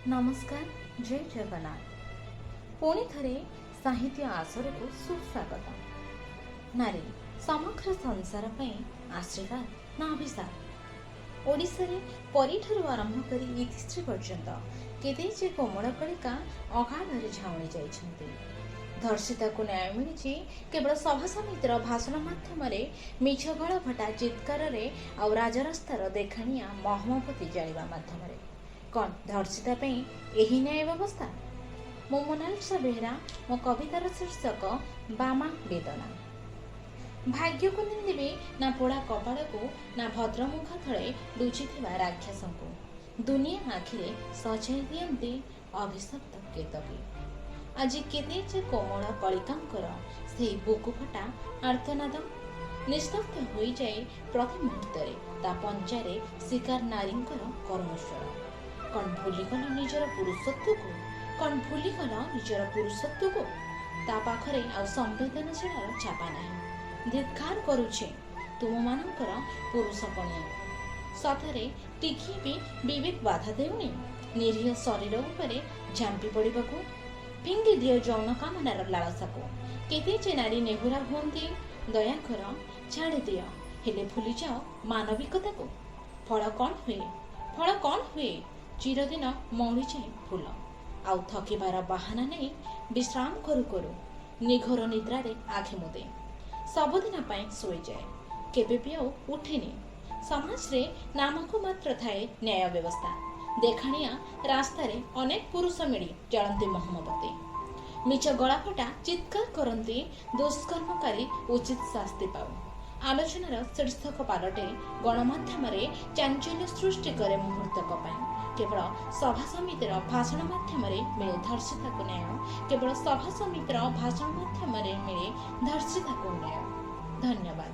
ନମସ୍କାର, ଜୟ ଜଗନ୍ନାଥ। ପୁଣି ଥରେ ସାହିତ୍ୟ ଆସରକୁ ସୁସ୍ୱାଗତ। ନାରୀ ସମଗ୍ର ସଂସାର ପାଇଁ ଆଶୀର୍ବାଦ ନା ଅଭିଶାପ? ଓଡ଼ିଶାରେ ପରୀଠାରୁ ଆରମ୍ଭ କରି ଇତିଶ୍ରୀ ପର୍ଯ୍ୟନ୍ତ କେତେ ଯେ କୋମଳ କଳିକା ଅକାଳରେ ଝାଉଁଳି ଯାଇଛନ୍ତି। ଧର୍ଷିତାକୁ ନ୍ୟାୟ ମିଳିଛି କେବଳ ସଭା ସମିତିର ଭାଷଣ ମାଧ୍ୟମରେ, ମିଛ ଗଳଫଟା ଚିତ୍କାରରେ ଆଉ ରାଜରାସ୍ତାର ଦେଖାଣିଆ ମହମବତୀ ଜାଳିବା ମାଧ୍ୟମରେ। କ'ଣ ଧର୍ଷିତା ପାଇଁ ଏହି ନ୍ୟାୟ ବ୍ୟବସ୍ଥା? ମୁଁ ମୋନାଲିସା ବେହେରା। ମୋ କବିତାର ଶୀର୍ଷକ ବାମା ବେଦନା। ଭାଗ୍ୟକୁ ନିନ୍ଦିବି ନା ପୋଡ଼ା କପାଳକୁ, ନା ଭଦ୍ରମୁଖା ତଳେ ଲୁଚିଥିବା ରାକ୍ଷସଙ୍କୁ। ଦୁନିଆ ଆଖିରେ ସଜାଇ ଦିଅନ୍ତି ଅଭିଶପ୍ତ କେତକୀ। ଆଜି କେତେ ଯେ କୋମଳ କଳିକାଙ୍କର ସେହି ବୁକୁଫଟା ଆର୍ତ୍ତନାଦ ନିସ୍ତବ୍ଧ ହୋଇଯାଏ ପ୍ରତି ମୁହୂର୍ତ୍ତରେ ତା ପଞ୍ଚାରେ ଶିକାର ନାରୀଙ୍କର କରୁଣ ସ୍ୱର। କ'ଣ ଭୁଲିଗଲ ନିଜର ପୁରୁଷତ୍ୱକୁ? କ'ଣ ଭୁଲିଗଲ ନିଜର ପୁରୁଷତ୍ୱକୁ? ତା ପାଖରେ ଆଉ ସମ୍ବେଦନଶୀଳର ଛାପା ନାହିଁ। ଧିକ୍କାର କରୁଛି ତୁମମାନଙ୍କର ପୁରୁଷ ପଣିଆକୁ। ସତରେ ଟିକିଏ ବି ବିବେକ ବାଧା ଦେଉନି ନିରୀହ ଶରୀର ଉପରେ ଝାମ୍ପି ପଡ଼ିବାକୁ? ଫିଙ୍ଗି ଦିଅ ଯୌନ କାମନାର ଲାଳସାକୁ। କେତେ ଯେ ନାରୀ ନେହୁରା ହୁଅନ୍ତି, ଦୟାକର, ଛାଡ଼ିଦିଅ, ହେଲେ ଭୁଲିଯାଅ ମାନବିକତାକୁ। ଫଳ କ'ଣ ହୁଏ? ଫଳ କ'ଣ ହୁଏ? ଚିରଦିନ ମଉଳିଯାଏ ଫୁଲ। ଆଉ ଥକିବାର ବାହାନା ନେଇ ବିଶ୍ରାମ କରୁ କରୁ ନିଘୋର ନିଦ୍ରାରେ ଆଖି ମୁଦେ, ସବୁଦିନ ପାଇଁ ଶୋଇଯାଏ, କେବେ ବି ଆଉ ଉଠେନି। ସମାଜରେ ନାମକୁ ମାତ୍ର ଥାଏ ନ୍ୟାୟ ବ୍ୟବସ୍ଥା। ଦେଖାଣିଆ ରାସ୍ତାରେ ଅନେକ ପୁରୁଷ ମିଳି ଜାଳନ୍ତି ମହମବତୀ, ମିଛ ଗଳାଫଟା ଚିତ୍କାର କରନ୍ତି, ଦୁଷ୍କର୍ମକାରୀ ଉଚିତ ଶାସ୍ତି ପାଉ। ଆଲୋଚନାର ଶୀର୍ଷକ ପାଲଟେ, ଗଣମାଧ୍ୟମରେ ଚାଞ୍ଚଲ୍ୟ ସୃଷ୍ଟି କରେ ମୁହୂର୍ତ୍ତକ ପାଇଁ। କେବଳ ସଭା ସମିତିର ଭାଷଣ ମାଧ୍ୟମରେ ମିଳେ ଧର୍ଷିତାକୁ ନ୍ୟାୟ। କେବଳ ସଭା ସମିତିର ଭାଷଣ ମାଧ୍ୟମରେ ମିଳେ ଧର୍ଷିତାକୁ ନ୍ୟାୟ। ଧନ୍ୟବାଦ।